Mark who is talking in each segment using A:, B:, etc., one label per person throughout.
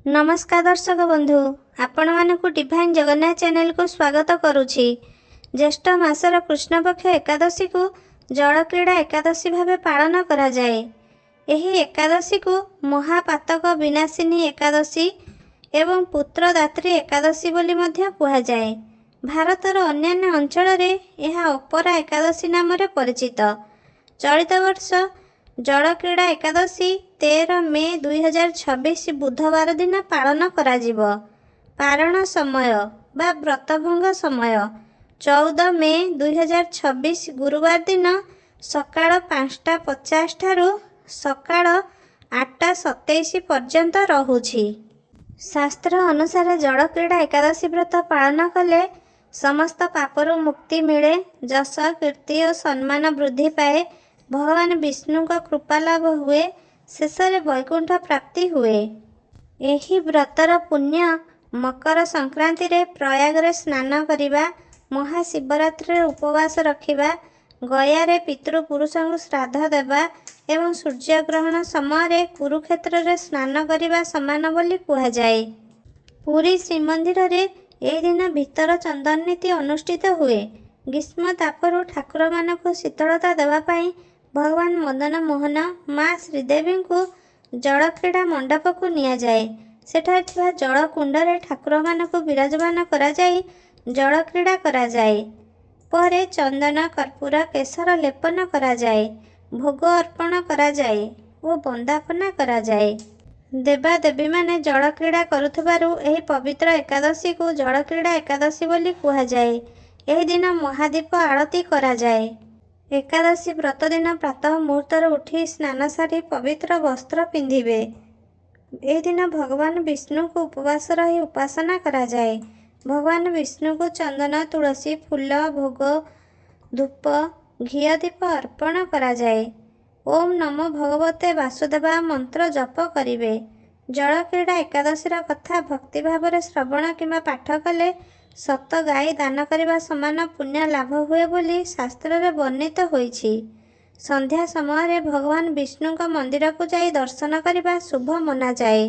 A: ନମସ୍କାର ଦର୍ଶକ ବନ୍ଧୁ, ଆପଣମାନଙ୍କୁ ଡିଭାଇନ୍ ଜଗନ୍ନାଥ ଚ୍ୟାନେଲକୁ ସ୍ୱାଗତ କରୁଛି। ଜ୍ୟେଷ୍ଠ ମାସର କୃଷ୍ଣପକ୍ଷ ଏକାଦଶୀକୁ ଜଳକ୍ରୀଡ଼ା ଏକାଦଶୀ ଭାବେ ପାଳନ କରାଯାଏ। ଏହି ଏକାଦଶୀକୁ ମହାପାତକ ବିନାଶିନୀ ଏକାଦଶୀ ଏବଂ ପୁତ୍ରଦାତ୍ରୀ ଏକାଦଶୀ ବୋଲି ମଧ୍ୟ କୁହାଯାଏ। ଭାରତର ଅନ୍ୟାନ୍ୟ ଅଞ୍ଚଳରେ ଏହା ଅପରା ଏକାଦଶୀ ନାମରେ ପରିଚିତ। ଚଳିତ ବର୍ଷ ଜଳକ୍ରୀଡ଼ା ଏକାଦଶୀ 13 ମେ 2026 ବୁଧବାର ଦିନ ପାଳନ କରାଯିବ। ପାରଣ ସମୟ ବା ବ୍ରତଭଙ୍ଗ ସମୟ 14 ମେ 2026 ଗୁରୁବାର ଦିନ ସକାଳ 5:50 ଠାରୁ ସକାଳ 8:27 ପର୍ଯ୍ୟନ୍ତ ରହୁଛି। ଶାସ୍ତ୍ର ଅନୁସାରେ ଜଳକ୍ରୀଡ଼ା ଏକାଦଶୀ ବ୍ରତ ପାଳନ କଲେ ସମସ୍ତ ପାପରୁ ମୁକ୍ତି ମିଳେ, ଯଶ, କୀର୍ତ୍ତି ଓ ସମ୍ମାନ ବୃଦ୍ଧି ପାଏ, ଭଗବାନ ବିଷ୍ଣୁଙ୍କ କୃପା ଲାଭ ହୁଏ, ଶେଷରେ ବୈକୁଣ୍ଠ ପ୍ରାପ୍ତି ହୁଏ। ଏହି ବ୍ରତର ପୁଣ୍ୟ ମକର ସଂକ୍ରାନ୍ତିରେ ପ୍ରୟାଗରେ ସ୍ନାନ କରିବା, ମହାଶିବରାତ୍ରିରେ ଉପବାସ ରଖିବା, ଗୟାରେ ପିତୃପୁରୁଷଙ୍କୁ ଶ୍ରାଦ୍ଧ ଦେବା ଏବଂ ସୂର୍ଯ୍ୟଗ୍ରହଣ ସମୟରେ କୁରୁକ୍ଷେତ୍ରରେ ସ୍ନାନ କରିବା ସମାନ ବୋଲି କୁହାଯାଏ। ପୁରୀ ଶ୍ରୀମନ୍ଦିରରେ ଏହି ଦିନ ଭିତର ଚନ୍ଦନ ନୀତି ଅନୁଷ୍ଠିତ ହୁଏ। ଗ୍ରୀଷ୍ମ ତାପରୁ ଠାକୁରମାନଙ୍କୁ ଶୀତଳତା ଦେବା ପାଇଁ ଭଗବାନ ମଦନମୋହନ, ମା ଶ୍ରୀଦେବୀଙ୍କୁ ଜଳକ୍ରୀଡ଼ା ମଣ୍ଡପକୁ ନିଆଯାଏ। ସେଠାରେ ଥିବା ଜଳକୁଣ୍ଡରେ ଠାକୁରମାନଙ୍କୁ ବିରାଜମାନ କରାଯାଇ ଜଳକ୍ରୀଡ଼ା କରାଯାଏ। ପରେ ଚନ୍ଦନ, କର୍ପୂର, କେଶର ଲେପନ କରାଯାଏ, ଭୋଗ ଅର୍ପଣ କରାଯାଏ ଓ ବନ୍ଦାପନା କରାଯାଏ। ଦେବାଦେବୀମାନେ ଜଳକ୍ରୀଡ଼ା କରୁଥିବାରୁ ଏହି ପବିତ୍ର ଏକାଦଶୀକୁ ଜଳକ୍ରୀଡ଼ା ଏକାଦଶୀ ବୋଲି କୁହାଯାଏ। ଏହି ଦିନ ମହାଦୀପ ଆଳତି କରାଯାଏ। ଏକାଦଶୀ ବ୍ରତ ଦିନ ପ୍ରାତଃ ମୁହୂର୍ତ୍ତରୁ ଉଠି ସ୍ନାନ ସାରି ପବିତ୍ର ବସ୍ତ୍ର ପିନ୍ଧିବେ। ଏହି ଦିନ ଭଗବାନ ବିଷ୍ଣୁଙ୍କୁ ଉପବାସ ରହି ଉପାସନା କରାଯାଏ। ଭଗବାନ ବିଷ୍ଣୁଙ୍କୁ ଚନ୍ଦନ, ତୁଳସୀ, ଫୁଲ, ଭୋଗ, ଧୂପ, ଘିଅ ଦୀପ ଅର୍ପଣ କରାଯାଏ। ଓମ୍ ନମୋ ଭଗବତେ ବାସୁଦେବାୟ ମନ୍ତ୍ର ଜପ କରିବେ। ଜଳକ୍ରୀଡ଼ା ଏକାଦଶୀର କଥା ଭକ୍ତିଭାବରେ ଶ୍ରବଣ କିମ୍ବା ପାଠ କଲେ 100 ଗାଈ ଦାନ କରିବା ସମାନ ପୁଣ୍ୟ ଲାଭ ହୁଏ ବୋଲି ଶାସ୍ତ୍ରରେ ବର୍ଣ୍ଣିତ ହୋଇଛି। ସନ୍ଧ୍ୟା ସମୟରେ ଭଗବାନ ବିଷ୍ଣୁଙ୍କ ମନ୍ଦିରକୁ ଯାଇ ଦର୍ଶନ କରିବା ଶୁଭ ମନାଯାଏ।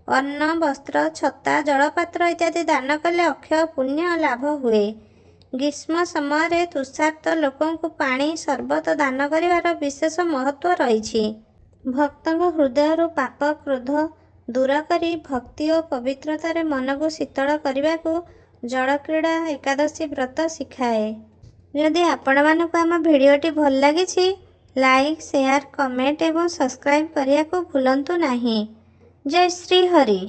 A: ଅନ୍ନ, ବସ୍ତ୍ର, ଛତା, ଜଳପାତ୍ର ଇତ୍ୟାଦି ଦାନ କଲେ ଅକ୍ଷୟ ପୁଣ୍ୟ ଲାଭ ହୁଏ। ଗ୍ରୀଷ୍ମ ସମୟରେ ତୃଷାର୍ତ୍ତ ଲୋକଙ୍କୁ ପାଣି, ସରବତ ଦାନ କରିବାର ବିଶେଷ ମହତ୍ତ୍ୱ ରହିଛି। ଭକ୍ତଙ୍କ ହୃଦୟରୁ ପାପ, କ୍ରୋଧ ଦୂର କରି ଭକ୍ତି ଓ ପବିତ୍ରତାରେ ମନକୁ ଶୀତଳ କରିବାକୁ ଜଳକ୍ରୀଡ଼ା ଏକାଦଶୀ ବ୍ରତ ଶିଖାଏ। ଯଦି ଆପଣମାନଙ୍କୁ ଆମ ଭିଡ଼ିଓଟି ଭଲ ଲାଗିଛି, ଲାଇକ୍, ସେୟାର, କମେଣ୍ଟ ଏବଂ ସବସ୍କ୍ରାଇବ୍ କରିବାକୁ ଭୁଲନ୍ତୁ ନାହିଁ। ଜୟ ଶ୍ରୀ ହରି।